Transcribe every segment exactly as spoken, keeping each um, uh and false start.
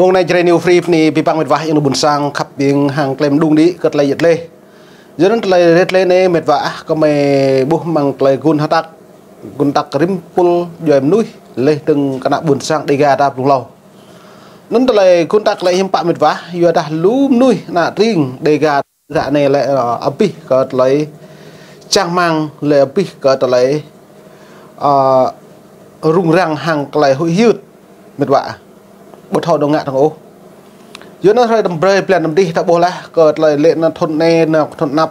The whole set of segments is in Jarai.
Mông anai Jrai New Free bơni abih bang mĕt wa ayŏng adơi ƀôn sang khăp ƀing hăng tơlơi mơđung đĭ kơ tơlơi djơ̆ tơlơi. Yua anŭn tơlơi djơ̆ tơlơi anai mĕt wa ah, kơmơi ƀuh mơ̆ng tơlơi gun hơtak, gun hơtak rĭm tơpul djuai mơnuih, laih dơ̆ng kơ ană ƀôn sang Dêga ta blung hlâo. Anŭn tơlơi gun hơtak lĕ hiư̆m pă mĕt wa, yua dah lu mơnuih ană tring Dêga ră anai lĕ, ơ, abih kơ tơlơi čang rơmang, lĕ abih kơ tơlơi, ơ, rŭng răng hăng tơlơi huĭ hyưt mĕt wa. Ƀu thâo dŏ ngă dơ̆ng ôh. Yua anŭn hrơi tơm brơi blan tơm dih ta ƀuh laih kơ tơlơi lĕ nao thŭn anai, nao kơ thŭn anăp,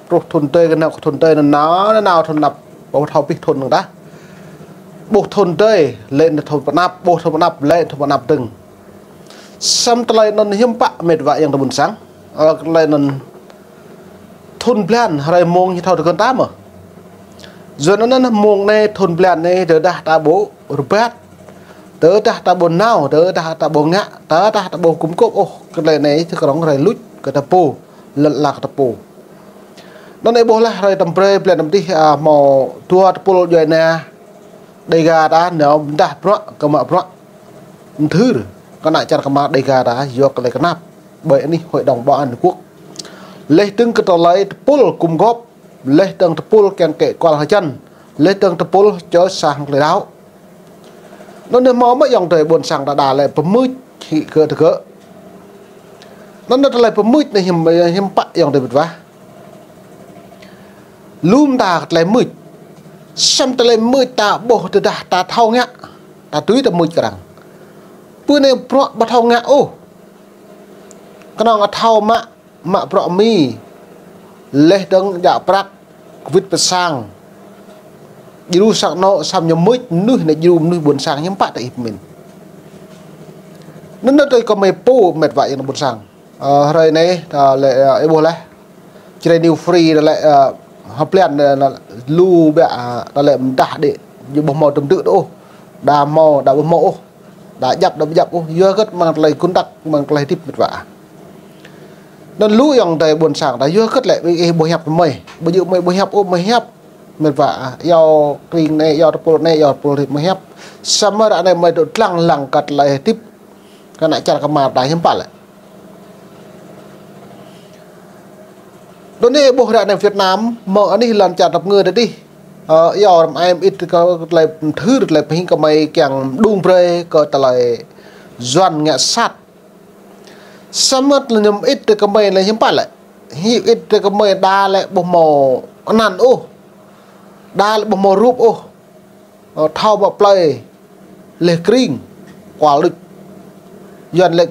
truh thŭn tơi, kơ nao kơ thŭn tơi, nao nao nao thŭn anăp, ƀu thâo abih thŭn dơ̆ng tah. Ƀuh thŭn tơi, lĕ nao thŭn pơ anăp, ƀuh thŭn pơ anăp, lĕ thŭn pơ anăp dơ̆ng. Samơ̆ tơlơi anŭn hiư̆m pă mĕt wa ayŏng adơi ƀôn sang. Ơ, tơlơi anŭn thŭn blan hrơi mông ñu thâo tơgŭn ta mơ̆. Yua anŭn mông anai thŭn blan anai tơdah ta ƀu rơbat, tơdah ta ƀu nao, tơdah ta ƀu ngă, tơdah ta ƀu gum gôp ôh, kơ tơlơi anai tơkrŏng hrơi luč kơ ta pô, lŏn ala kơ ta pô. Anŭn anai ƀuh laih hrơi tơm brơi blan tơm dih, ơ, hmâo dua tơpul djuai ană Dêga ta nao mơdah bruă kơ mă bruă mơthưr kơ ană čar kơmar Dêga ta yua kơ tơlơi kơnap ƀơi anih Hội đồng Bảo an Liên Hợp Quốc. Laih dơ̆ng kơ tơlơi tơpul gum gôp, laih dơ̆ng tơpul kiăng kĕ kual hơjăn, laih dơ̆ng tơpul čơ sang tơlơi đaŏ. Anŭn anai hmâo mơ̆ ayŏng adơi ƀôn sang ta đa lĕ pơmưč hĭ kơ tơgŭ. Anŭn anai tơlơi pơmưč anai hiư̆m, hiư̆m pă ayŏng adơi mĕt wa. Lŏm ta kơ tơlơi mưč. Samơ̆ tơlơi mưč ta ƀuh tơdah ta thâo ngă, ta tui ta mưč kơ arăng. Pơ anai bruă ƀu thâo ngă ôh. Kơnơ̆ng thâo mă, mă bruă mĭn. Laih dơ̆ng djă prăk, kơwĭt pơ sang. Djru sang anŏ, samơ̆ ñu mưč mơnuih anai, djru mơnuih ƀôn sang hiư̆m pă ta ih pơmĭn. Anŭn anai tui kơmơi pô mĕt wa ayŏng adơi ƀôn sang. Ơ, hrơi anai, ta lĕ, ơ, ih ƀuh laih. Jrai New Free ta lĕ, ơ, hơblan, ơ, lu biă, ơ, ta lĕ mơdah đĭ. Ñu ƀu hmâo tơm tư̆ ôh. Đa hmâo, đa ƀu hmâo ôh. Đa djăp, đa ƀu djăp ôh. Yua hơget mơ̆ng tơlơi gun hơtak, mơ̆ng tơlơi hơdip mĕt wa. Anŭn lu ayŏng adơi ƀôn sang ta yua hơget lĕ ƀing ih ƀu hiăp kơmơi. Ƀu djơ̆ mơi ƀu hiăp ôh, mơi hiăp. Mĕt wa, yua tring anai, yua tơpul anai, yua tơpul hơdip mơi hiăp. Samơ̆ ră anai mơi dŏ lăng lăng kơ tơlơi hơdip kơ ană čar kơmar ta hiư̆m pă lĕ. Anŭn anai ih ƀuh ră anai Việt Nam, mơ̆ng anih lŏn čar tơpơngư ta đih. Ơ, yua răm ai mơit kơ tơlơi mơthưr, tơlơi pơhing kơmơi kiăng mơđung brơi kơ tơlơi Yuan ngă sat. Samơ̆ tơlơi ñu mơit kơmơi lĕ hiư̆m pă lĕ. Hiư̆m mơit kơmơi đa lĕ ƀu hmâo anăn ôh. Đa lĕ ƀu hmâo rup ôh. Ơ, thâo mă plơi, laih kring, kual đôč. Yuan lĕ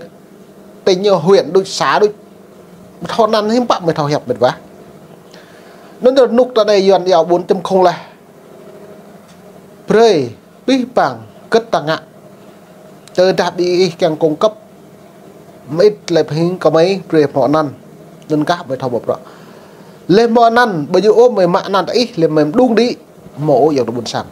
tỉnh, huyện đôč, xã đôč. Thâo anăn hiư̆m pă mơi thâo hiăp mĕt wa. Anŭn rơnŭk ta anai Yuan yua bốn chấm không laih. Brơi, abih bang, hơget ta ngă. Tơdah ƀing ih kiăng cung cấp mơit tơlơi pơhing kơmơi brơi hmâo anăn. Anŭn kah mơi thâo mă bruă. Laih hmâo anăn, ƀu djơ̆ ôh mơi mă anăn ta ih, laih mơi mơđung đĭ, hmâo ôh ayŏng adơi ƀôn sang.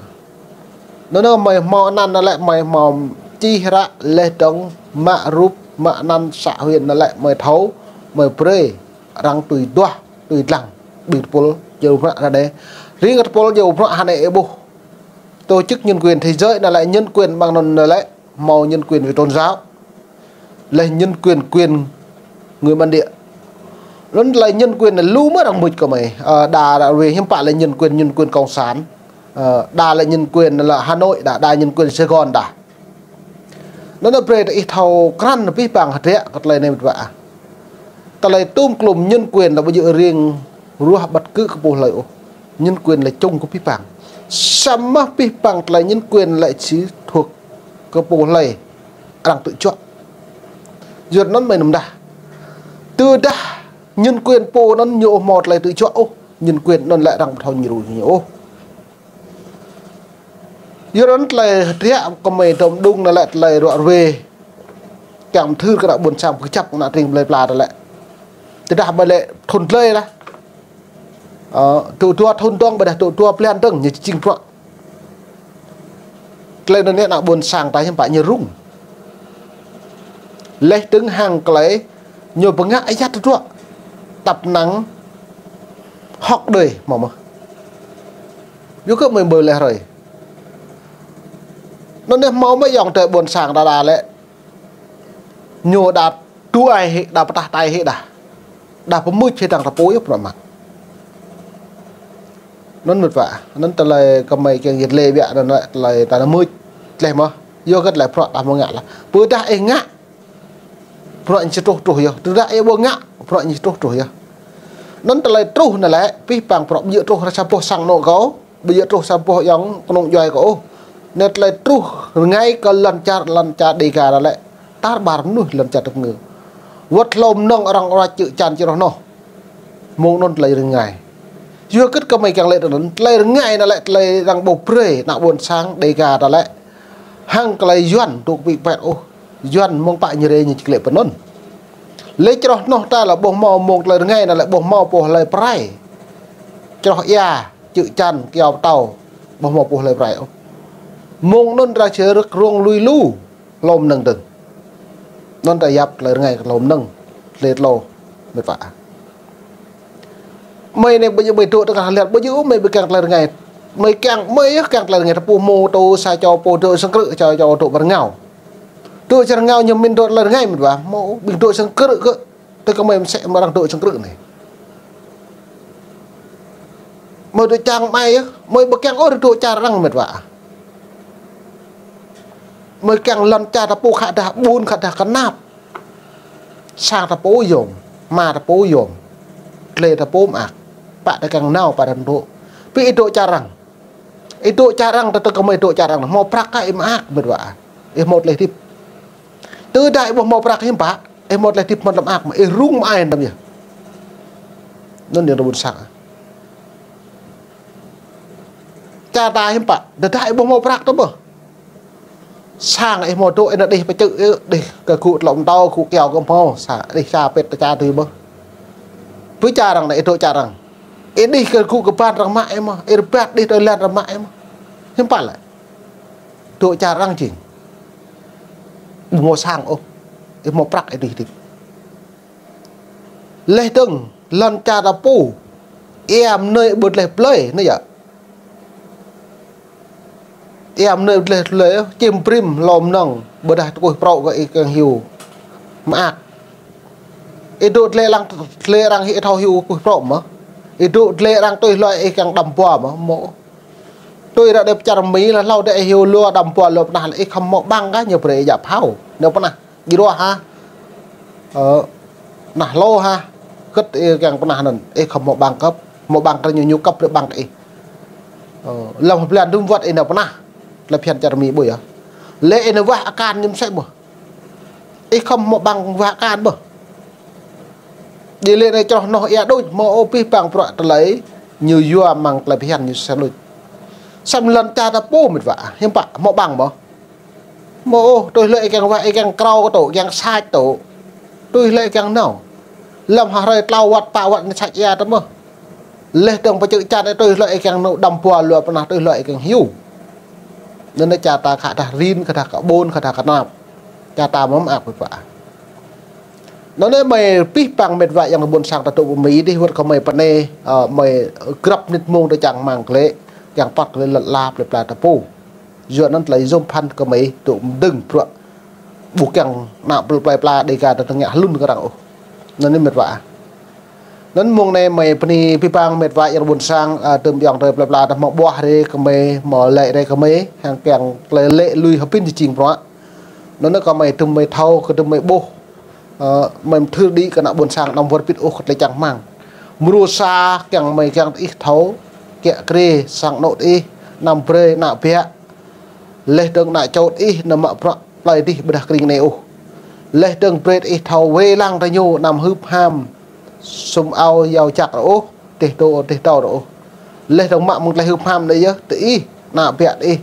Anŭn anai mơi hmâo anăn anŭn lĕ mơi hmâo čih hră laih dơ̆ng mă rup mă anăn xã huyện anŭn lĕ mơi thâo mơi brơi arăng tui duah tui lăng ƀing tơpul djru bruă ră anai. Ring tơpul djru bruă ră anai ih ƀuh. Tổ chức nhân quyền thế giới anŭn lĕ nhân quyền ƀing anŭn anŭn lĕ hmâo nhân quyền về tôn giáo. Laih nhân quyền quyền người bản địa. Anŭn tơlơi nhân quyền anŭn lu mơ̆ arăng mưč kơmơi. Ơ, đa, đa wê hiư̆m pă lĕ nhân quyền, nhân quyền cộng sản. Ơ, đa lĕ nhân quyền lĕ Hà Nội, đa, đa nhân quyền Sài Gòn đa. Anŭn anai brơi ta ih thâo krăn abih bang hơdră kơ tơlơi anai mĕt wa. Tơlơi tŭm klŭm nhân quyền lĕ ƀu djơ̆ riêng ruah bất cứ kơ pô hlơi ôh. Nhân quyền lĕ chung kơ abih bang. Samơ̆ abih bang tơlơi nhân quyền lĕ chỉ thuộc kơ pô hlơi arăng tŭ juă. Yua anŭn mơi anăm đah. Tơdah nhân quyền pô anŭn ñu ƀu hmâo tơlơi tŭ juă ôh, nhân quyền anŭn lĕ arăng ƀu thâo djru ñu ôh. Yua anŭn tơlơi hơdră kơmơi tơm đung anŭn lĕ tơlơi ruă ruê. Kiăng mơthưr kơ ană ƀôn sang pơkơjăp ană tring plơi pla ta lĕ. Tơdah mơi lĕ thŭn tơlơi lah. Ơ, tŭ dua thŭn dơ̆ng, ƀôdah tŭ dua blan dơ̆ng, ñu či jing bruă. Tơlơi anŭn ană ƀôn sang ta hiư̆m pă ñu rŭng. Laih dơ̆ng hăng tơlơi ñu pơngă ayăt tơdruă. Tăp năng hŏk đơi hmâo mơ̆. Yua kơ mơi ƀơi laih hrơi. Anŭn anai hmâo mơ̆ ayŏng adơi ƀôn sang đa đa lĕ. Ñu đa tuai hĭ, đa pơtah tai hĭ đa. Đa pơmưč hĭ tơdang ta pô yơh prăk mă. Anŭn mĕt wa. Anŭn tơlơi kơmơi kiăng yơh lĕ biă anŭn lĕ tơlơi ta nao mưč. Tleh mơ̆. Yua kơ tơlơi prăk đa mơ̆ ngă lah. Pơdah ih ngă. Prăk ñu či truh truh yơh. Tơdah ih ƀu ngă. Prăk ñu či truh truh yơh. Anŭn tơlơi truh anŭn lĕ. Pih pang prăk ƀu djơ̆ truh ră sa boh sang anŏ kâo. Ƀu djơ̆ truh sa boh yang kơnung djuai kâo ôh. Anŭn tơlơi truh rơngai kơ lŏn čar, lŏn čar Dega anŭn lĕ. Tar ƀar mơnuih lŏn čar tơpơngư. Wơ̆t hlô mơnơ̆ng arăng ruăč čư̆ čan či rŏh noh. Mơ̆ng anŭn tơlơi rơngai. Yua kơ kơmơi kiăng lĕ tui anŭn, tơlơi rơngai anŭn lĕ tơlơi arăng ƀu brơi, ană ƀôn sang Dega ta lĕ. Hăng tơlơi Yuan tŭ kơ ƀĭ pĕt ôh. Yuan mơ̆ng pă ñu rê ñu či lĕ pơ anŭn. Lĕ či rŏh noh ta lĕ ƀu hmâo mơ̆ng tơlơi rơngai anŭn lĕ ƀu hmâo pô hlơi pơrai. Či rŏh ia, čư̆ čan, kyâo pơtâo. Ƀu hmâo pô hlơi pơrai ôh. Mơ̆ng anŭn arăng či rơ̆k rông lui lu. Hlô mơnơ̆ng dơ̆ng. Anŭn ta yap tơlơi rơngai kơ hlô mơnơ̆ng. Tơlơi tlô. Mĕt wa. Mơi anai ƀu djơ̆ mơi dŏ tơngah lĕ, ƀu djơ̆ mơi ƀu kiăng tơlơi rơngai. Mơi kiăng, mơi yơh kiăng tơlơi rơngai, ta pô mơ̆ tŭ sa čô pô dŏ sang krư̆, čô čô dŏ ƀơi rơngiao. Dŏ sang rơngiao ñu mĭn dŏ tơlơi rơngai mĕt wa, mơ̆ ƀing dŏ sang krư̆ kơ. Tui kơ mơi mơsĕ mơrăng dŏ sang krư̆ anai. Mơi dŏ čang mơi yơh, mơi ƀu kiăng ôh dŏ čar arăng mĕt wa. Mơi kiăng lŏn čar ta pô khă dah ƀun khă dah kơnap. Sang ta pô yôm, hma ta pô yôm. Tơlơi ta pô mơak. Pă ta kiăng nao pă ta dŏ. Pih ih dŏ čar arăng. Ih dŏ čar arăng ta tui kơ mơi dŏ čar arăng. Hmâo prăk kơ ih mơak mĕt wa. Ih hmâo tơlơi hơdip. Tơdah ih ƀu hmâo prăk hiư̆m pă. Ih hmâo tơlơi hơdip mơ̆n lăm ak mơ̆ ih rŭng mơai đăm yơh. Anŭn yơh ta ƀuôn sang. Čar ta hiư̆m pă, tơdah ih ƀu hmâo prăk tơ ƀơh. Sang ih hmâo dŏ ih nao đih pơčư̆ ih, đih kơ gŭ tlŏ mơtâo, gŭ kyâo kơ hmâo, sa, đih sa pĕt tơ čar tui ƀơh. Pơ čar arăng anai, ih dŏ čar arăng. Ih đih kơ gŭ kơ ban arăng mă ih mơ̆, ih rơbat đih tơlơi lăn arăng mă ih mơ̆. Hiư̆m pă lĕ. Dŏ čar arăng jing. Ƀu hmâo sang ôh. Ih hmâo prăk ih đih hơdip. Laih dơ̆ng, lŏn čar ta pô. Ia mơnơi ƀu tơleh plơi, anai yơh. Ia mơnơi ƀu tơleh plơi, čim brĭm hlô mơnơ̆ng, ƀôdah tơkuih prŏ kơ ih kiăng hyu. Mơak. Ih dŏ tơleh arăng, tơleh arăng hĭ thâo hyu kuih prŏ mơ̆. Ih dŏ tơleh arăng tui hloi ih kiăng đăm ƀua mơ̆, mơ̆. Tui ră đe pơ čar Mi lah hlâo đe hyu lua đăm ƀua lua pơnah lĕ ih khŏm hmâo ƀăng kah ñu brơi ih djă phao. Ñu pơnah. Djru ha. Ơ, pơnah hlô ha. Kơ̆t ih kiăng pơnah anŭn. Ih khŏm hmâo ƀăng kơ̆p. Hmâo ƀăng kơ ñu ñu kơ̆p brơi ƀăng kơ ih. Ơ, lăm hơblan dŭm wơ̆t ih nao pơnah. Lĕ phiăn čar Mi ƀuh yơh. Lĕ ih nao wah akan ñu mơsĕ ƀuh. Ih khŏm hmâo ƀăng wah akan ƀuh. Djơ̆ lĕ anai čroh noh ia đôč, hmâo ôh pih pang bruă tơlơi, ñu yua mơ̆ng tơlơi phiăn ñu sa đôč. Samơ̆ lŏn čar ta pô mĕt wa, hiư̆m pă, hmâo ƀăng mơ̆. Hmâo ôh, tui hlơi ih kiăng wah, ih kiăng krao kơ tŏ, kiăng sač tŏ. Tui hlơi ih kiăng nao. Lăm ha hrơi tlâo wơ̆t, pă wơ̆t anai sač ia tơ mơ̆. Laih dơ̆ng pơčư̆ čan ih tui hlơi ih kiăng nao đăm ƀua lua pơnah tui hlơi ih kiăng hyu. Anŭn anai čar ta khă dah rin, khă dah kơ ƀôn, khă dah kơ tơnap. Čar ta mơ̆ mơak pơpă. Anŭn anai mơi pih pang mĕt wa yang ƀôn sang ta dŏ pơ Mi đih wơ̆t kơ mơi pơnê, ơ, mơi grăp mơnit mông tơ čang rơmang glaĭ, kiăng păt glaĭ lăt la plơi pla ta pô. Yua anŭn tơlơi yôm phăn kơ mơi dŏ mơdơ̆ng bruă. Ƀu kiăng ană plơi pla Dega ta tơngă hlŭn kơ arăng ôh. Anŭn anai mĕt wa. Anŭn mông anai mơi bơni pih pang mĕt wa yang ƀôn sang, ơ, tơm yŏng tơ plơi pla ta hmâo ƀuah rai kơ mơi, hmâo lĕ rai kơ mơi, hăng kiăng tơlơi lĕ lui hơbĭn či jing bruă. Anŭn anai kơ mơi tơm mơi thâo, kơ tơm mơi ƀuh. Ơ, mơi mơthưr đĭ kơ ană ƀôn sang anăm wơr bĭt ôh kơ tơlơi čang rơmang. Mrô sa kiăng mơi kiăng tơ ih thâo, kiă kriê, sang anŏ tơ ih, anăm brơi, ană biă. Laih dơ̆ng ană čô tơ ih, anăm mă bruă plơi dih ƀôdah krĭng anai ôh. Laih dơ̆ng brơi tơ ih thâo wai lăng tơ ñu anăm hưp ham. Sum ao yao jak rơ ôh, tih tô, tih tâo rơ ôh. Laih dơ̆ng mă mơ̆ng tơlơi hưp ham anai yơh, tơ ih, ană biă tơ ih.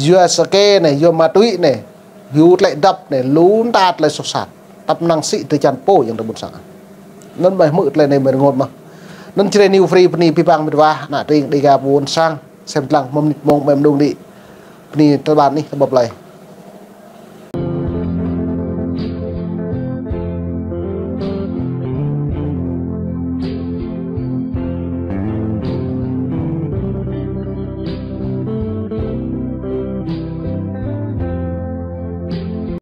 Yua sa kê anai, yua ma túy anai. Hyu tơlơi dăp anai, lu mơta tơlơi soh sat. Tăp năng sĭ tơ čan pô yang tơ ƀôn sang. Anŭn mơi hmư̆ tơlơi anai mơi rơngot mơ̆. Anŭn Jrai New Free bơni pih pang mĕt wa, ană tring Dega ƀôn sang. Sem lăng mơ̆ mơnit mông mơi mơdung đĭ. Bơni tơlơi ƀan anih tơƀăp lơi.